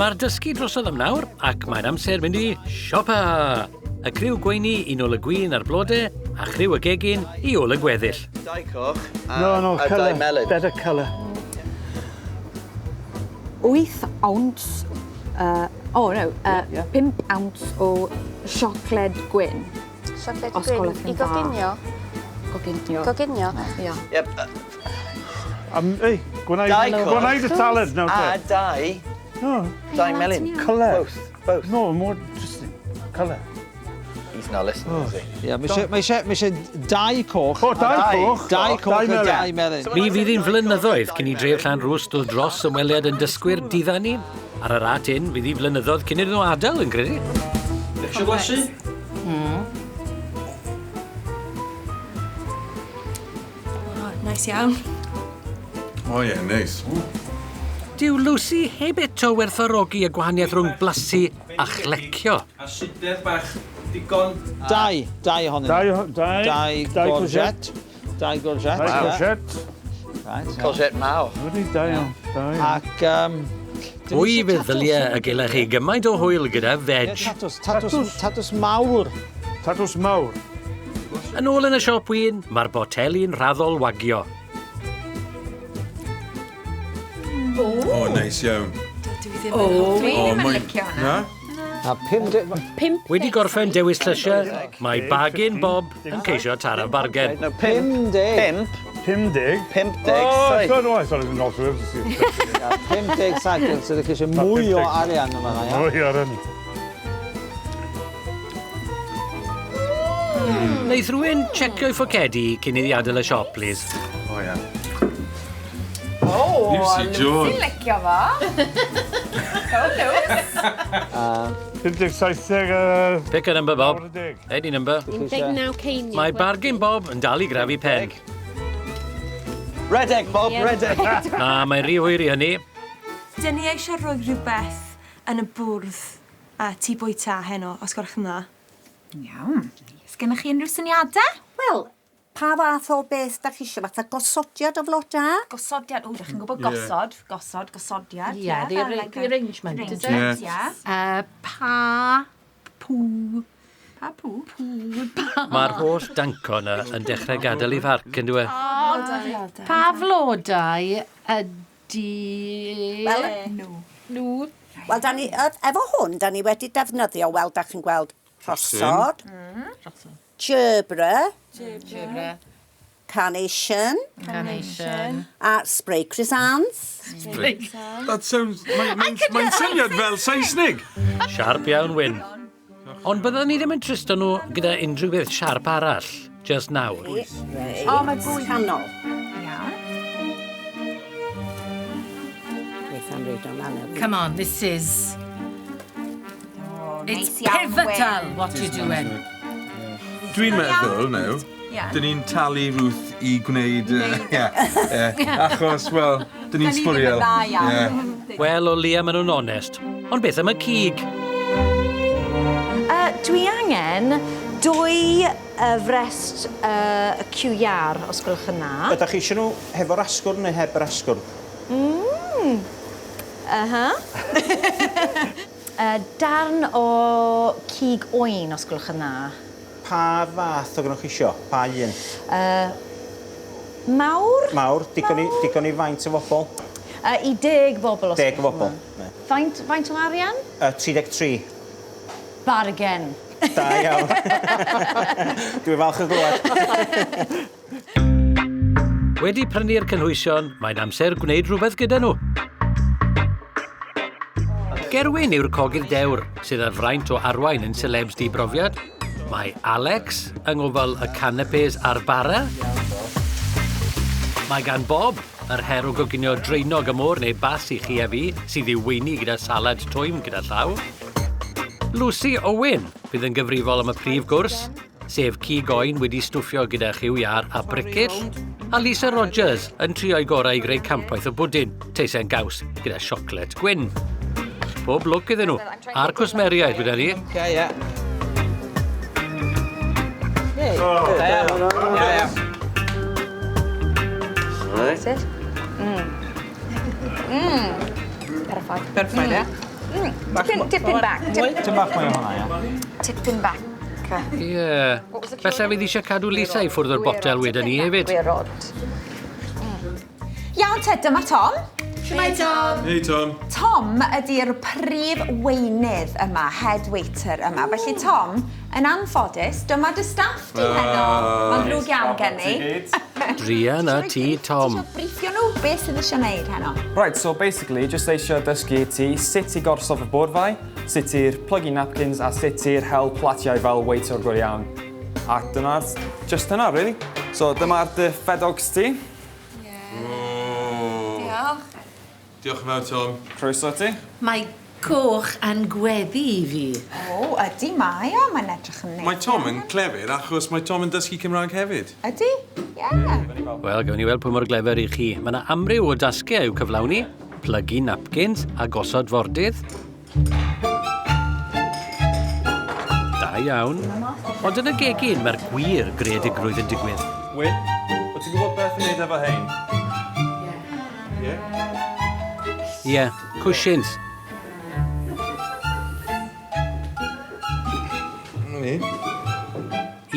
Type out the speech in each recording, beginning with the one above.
Mae'r dysgu drosodd am nawr, ac mae'n amser mynd i siopa! Y criw gweini i nôl y gwin a'r blode, a chriw y gegin i ôl y gweddill. Dau coch a, No, no, a dau colour. melyn. Better colour. 8 ounce, oh no, 5 ounce o siocled gwyn. Siocled Os gwyn gwelwch i yn dda. goginio. Goginio. Goginio. Ia. Yep. Ei, gwna Dau i, coch. gwna i dy salad nawr A te. dau, No, dau melyn. Colour. Both, both. No, more interesting. Colour. He's not listening, is he? Ie, mae eisiau dau coch. O, dau coch. Dau coch Dau a melyn. dau melyn. Mi fydd hi'n flynyddoedd cyn i dref Llanrwst dod dros ymweliad yn dysgwyr diddanu. Ar yr at hyn, fydd hi flynyddoedd cyn iddyn nhw adael, yn credu. Eisiau blasu? Oh, nice iawn. O ie, neis. Dyw Lucy heb eto werthfawrogi y gwahaniaeth rhwng blasu a chlecio. A sudedd bach digon. Dau, dau ohonyn nhw. Dau, dau, Dau dau courgette. Dau courgette. Dau ie. courgette. Right, ie. Courgette mawr. Wedi, da iawn, da iawn. Ac... dyn ni Pwy isie fe tatws? ddylia y gelech chi gymaint o hwyl gyda Ie, veg. tatws, tatws, tatws mawr. Tatws mawr. Yn ôl yn y siop win, mae'r boteli'n raddol wagio. O, neis iawn. Dwi ddim yn hoffi. Dwi ddim yn mae'n- licio hwnna. Na? A 50... Wedi gorffen dewis llysiau, mae Bargain Bob yn ceisio taro bargen. No, pump. 50. Pump. 50. 57. Oh, I thought, oh, I thought it was not 57, so ydych chi eisiau mwy o arian yma, ia? O, ie, arian. Wneith rhywun checio'i phocedi cyn iddi adael y siop, please? O ie. O, Lucy Jones. Lucy licio fo. Go, Lucy. 57 a... Pick a number, Bob. 40. Any number. 19 ceiniog. Mae Bargain Bob yn dal i grafu pen. Redeg, Bob, redeg. Na, mae'n rhy hwyr i hynny. Dyn ni eisiau rhoi rhywbeth yn y bwrdd a tŷ bwyta heno, os gwelwch yn dda. Iawn. Sgennych chi unrhyw syniadau? Wel, pa fath o beth da chi eisiau? Fatha gosodiad o floda? Gosodiad. O, ydych chi'n gwybod gosod. Gosod, gosodiad. Yeah, the, fel like the a- arrangement, is it? Arrangement, yeah. Pa, pw, Pa pw? pw, pa. Mae'r holl danco yna yn dechrau gadael ei farc, yn dwi? Pa flodau ydy... Wel, Nhw. Nhw. Wel, da ni, efo hwn, da ni wedi defnyddio, wel, da chi'n gweld rhosod, gerbera, Gerbera. carnation, Carnation. a spray chrysanth. That sounds... Mae'n mae syniad fel Saesnig. Siarp iawn, Wyn. Ond byddwn ni ddim yn trysto nhw gyda unrhyw beth siarp arall, just nawr. Reit. O, mae bwyd. Canol. Iawn. Beth am reid o'n anodd. Come on, this is... O, It's neis iawn, pivotal Wyn. what you're doing. Dwi'n meddwl, new, Ie. dyn ni'n talu Ruth i gwneud... Ie, ie, achos, wel, dyn ni'n Dyn ni ddim yn sbwriel. dda iawn. Ie. Wel, o leia maen nhw'n onest. Ond beth am y cig? Dwi angen dwy frest cyw iâr, os gwelwch yn dda. Ydych chi eisiau nhw hefo'r asgwrn neu heb yr asgwrn? Darn o cig oen, os gwelwch yn dda. Pa fath o gynnwch chi isio? Pa un? Mawr? Mawr, digon i, digon i faint o bobl? I 10 bobl, os 10 o gwelwch yn bobl. dda. Faint o arian? 33. Bargain. Da iawn. Dwi'n falch o glywed. Wedi prynu'r cynhwysion, mae'n amser gwneud rhywbeth gyda nhw. Gerwin yw'r cogydd dewr sydd ar fraint o arwain yn celebs di brofiad. Mae Alex yng ngofal y canapés a'r bara. Mae gan Bob yr her o goginio draenog y môr neu bas i chi a fi, sydd i'w weini gyda salad twym gyda llaw. Lucy Owen fydd yn gyfrifol am y prif gwrs, sef cig oen wedi stwffio gyda chyw iâr a bricyll, a Lisa Rogers yn trio'i gorau i greu campwaith o bwdin, teisen gaws gyda siocled gwyn. Pob lwc iddyn nhw, a'r cwsmeriaid gyda ni. Oce, ie. Da iawn. Da iawn. That's it. Perffaith. Perffaith, ie? Tipyn bach. Tipyn bach mwy o hwnna, ia. Tipyn bach. Ie. Felly fydd eisiau cadw Lisa i ffwrdd o'r botel wedyn ni hefyd. Gwirod. Iawn te, dyma Tom. Shwmae Tom. Hey Tom. Tom ydy'r prif weinydd yma, head waiter yma. Felly Tom, yn anffodus, dyma dy staff di heno. Mae'n ddrwg iawn gen i. Druan a ti, Tom. Briffio nhw beth sydd eisiau gwneud heno. Right, so basically, just eisiau dysgu ti sut i gorsof y bwrddau, sut i'r plygu napkins a sut i'r hel platiau fel waiter go iawn. A dyna'r, just hynna, really. So dyma'r dy fedogs ti. Diolch. Diolch yn fawr, Tom. Croeso ti. Mae coch yn gweddu i fi. O, ydy mae o, mae'n edrych yn neis. Mae Tom yn clefyd achos mae Tom yn dysgu Cymraeg hefyd. Ydy? Ie. Wel, gawn ni weld pwy mor glefer i chi. Mae yna amryw o dasgau i'w cyflawni. Plygu napkins a gosod fordydd. Da iawn. Ond yn y gegin, mae'r gwir greadigrwydd yn digwydd. Wyn, wyt ti'n gwybod beth yn neud efo hein? Ie. Ie, yeah, cushions. Na ni.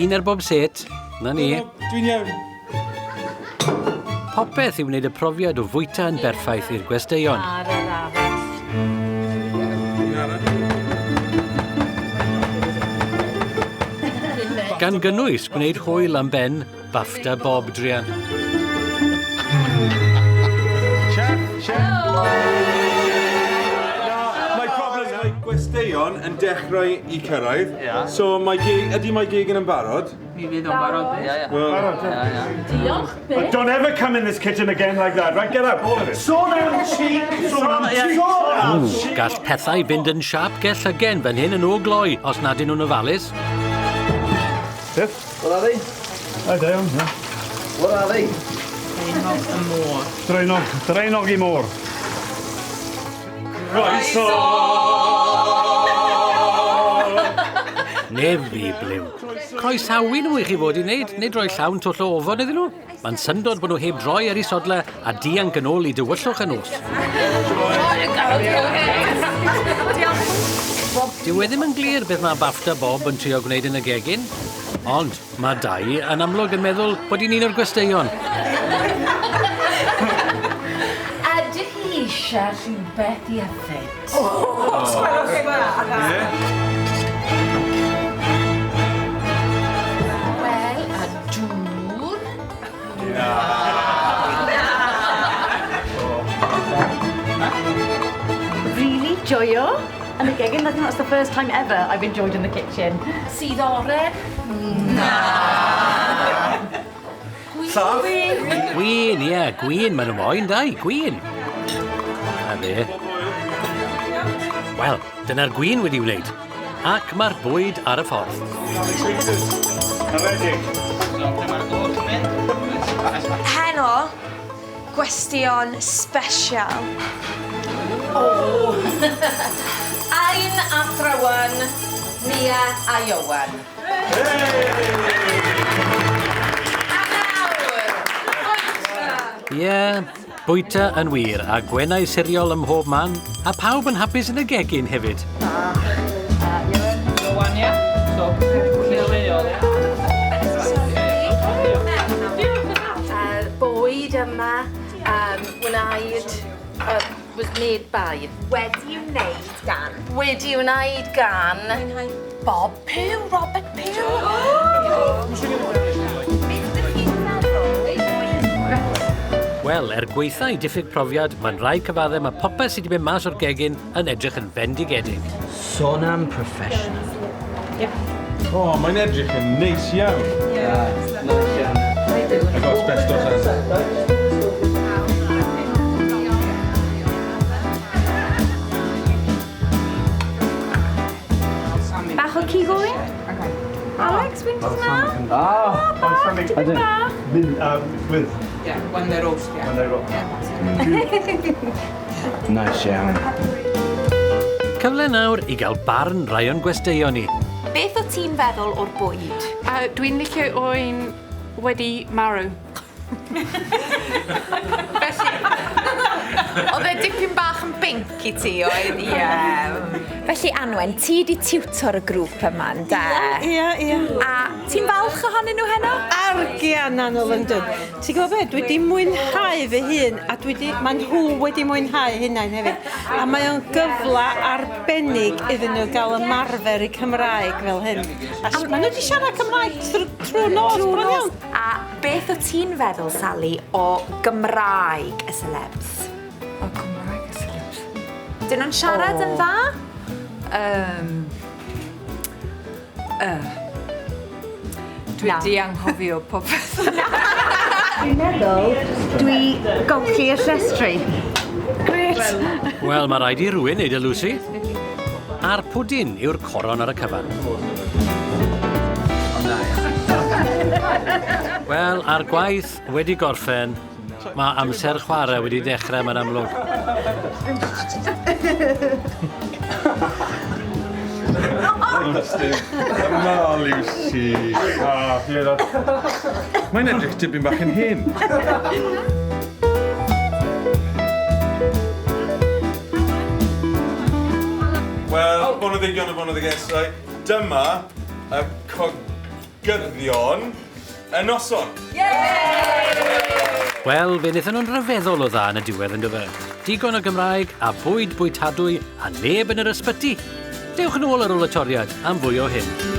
Un ar bob set. Na ni. Dwi'n iawn. Popeth i wneud y profiad o fwyta yn berffaith i'r gwesteion. Ar yr arall. Un arall. Gan gynnwys gwneud hwyl am ben BAFTA Bob druan. Chef, chef. Mae problem, mae gwesteion yn dechrau i cyrraedd. So mae geg, ydy mae gegin yn barod? Mi fydd o'n barod. Ia, ia. Wel, Diolch, But don't ever come in this kitchen again like that, right? Get out, all of it. Sôn am cheek! Sôn am cheek! Sôn am cheek! Gall pethau fynd yn siap gellygen fan hyn yn o gloi os nad ydyn nhw'n ofalus. Beth? What are they? O, da iawn, ie. What are they? Draenog y môr. Draenog, draenog i môr. Croeso! Nefi bliw. Croesawu nhw i chi fod i wneud, nid rhoi llawn twll o ofod iddyn nhw. Mae'n syndod bod nhw heb droi ar eu sodle a dianc yn ôl i dywyllwch y nos. Dyw e ddim yn glir beth mae BAFTA Bob yn trio gwneud yn y gegin, ond mae Dai yn amlwg yn meddwl bod hi'n un o'r gwesteion. Ydych chi eisiau rhywbeth i yfed? Ie. Wel, a dŵr? Really joio yn y gegin. I think that's the first time ever I've enjoyed in the kitchen. Sydd oren? Na. Lladd? Gwin, ie, gwin, maen nhw moyn, Dai, gwin. A fe. Wel, dyna'r gwin wedi wneud. Ac mae'r bwyd ar y ffordd. Aredig. Heno, gwestion special. O! Ein athrawon, Nia a Iowan. A nawr, Ie, yeah, bwyta yn wir, a gwenau siriol ym mhob man, a pawb yn hapus yn y gegin hefyd. Iowan, ia? So, lle leol, ia? Bwyd yma, wnaed, was made by. Wedi wneud gan. Wedi wneud gan Bob Pugh, Robert Pugh. Beth ydych chi'n meddwl? Wel, er gwaetha i diffyg profiad, mae'n rhaid cyfadde mae popeth sydd wedi mynd mas o'r gegin yn edrych yn fendigedig. Sôn am professional. O, mae'n edrych yn neis iawn. Yeah, nice iawn. I got asbestos ar. Bach o cig oen? Alex, wy'n na? Ah, Bach, tipyn bach. Min, with. Yeah, when they roast, yeah. When they roast. Nice iawn. Cyfle nawr i gael barn rai o'n gwesteion ni. Beth o ti'n feddwl o'r bwyd? Dwi'n licio oen wedi marw. Felly, oedd e dipyn bach yn binc i ti, oedd? Ie. Felly, Anwen, ti di tiwtor y grŵp yma, ynde? Ie, ie. A ti'n falch ohonyn nhw heno? Argian annwyl yndw. Ti'n gwybod be, dwi 'di mwynhau fy hun a dwi 'di, ma' nhw wedi mwynhau hunain hefyd. A mae o'n gyfle arbennig iddyn nhw gael ymarfer eu Cymraeg fel hyn. A ma' nhw 'di siarad Cymraeg trwy'r nos bron iawn. A beth o ti'n feddwl, Sally, o Gymraeg y celebs? O Gymraeg y celebs? Dyn nhw'n siarad yn dda? Dwi 'di anghofio popeth. Dwi'n meddwl dwi golchi y llestri. Grêt! Wel, mae rhaid i rywun neud e, Lucy. A'r pwdin yw'r coron ar y cyfan. Wel, a'r gwaith wedi gorffen, mae amser chwarae wedi dechrau, mae'n amlwg. Na, Lucy. Ah, Mae'n edrych tipyn bach yn hŷn. Wel, boneddigion a boneddigesau, dyma y cogyddion y noson. Wel, fe wnaethon nhw'n rhyfeddol o dda yn y diwedd, yn dyfe? Digon o Gymraeg a bwyd bwytadwy a neb yn yr ysbyty. Dewch yn ôl ar ôl y toriad am fwy o hyn.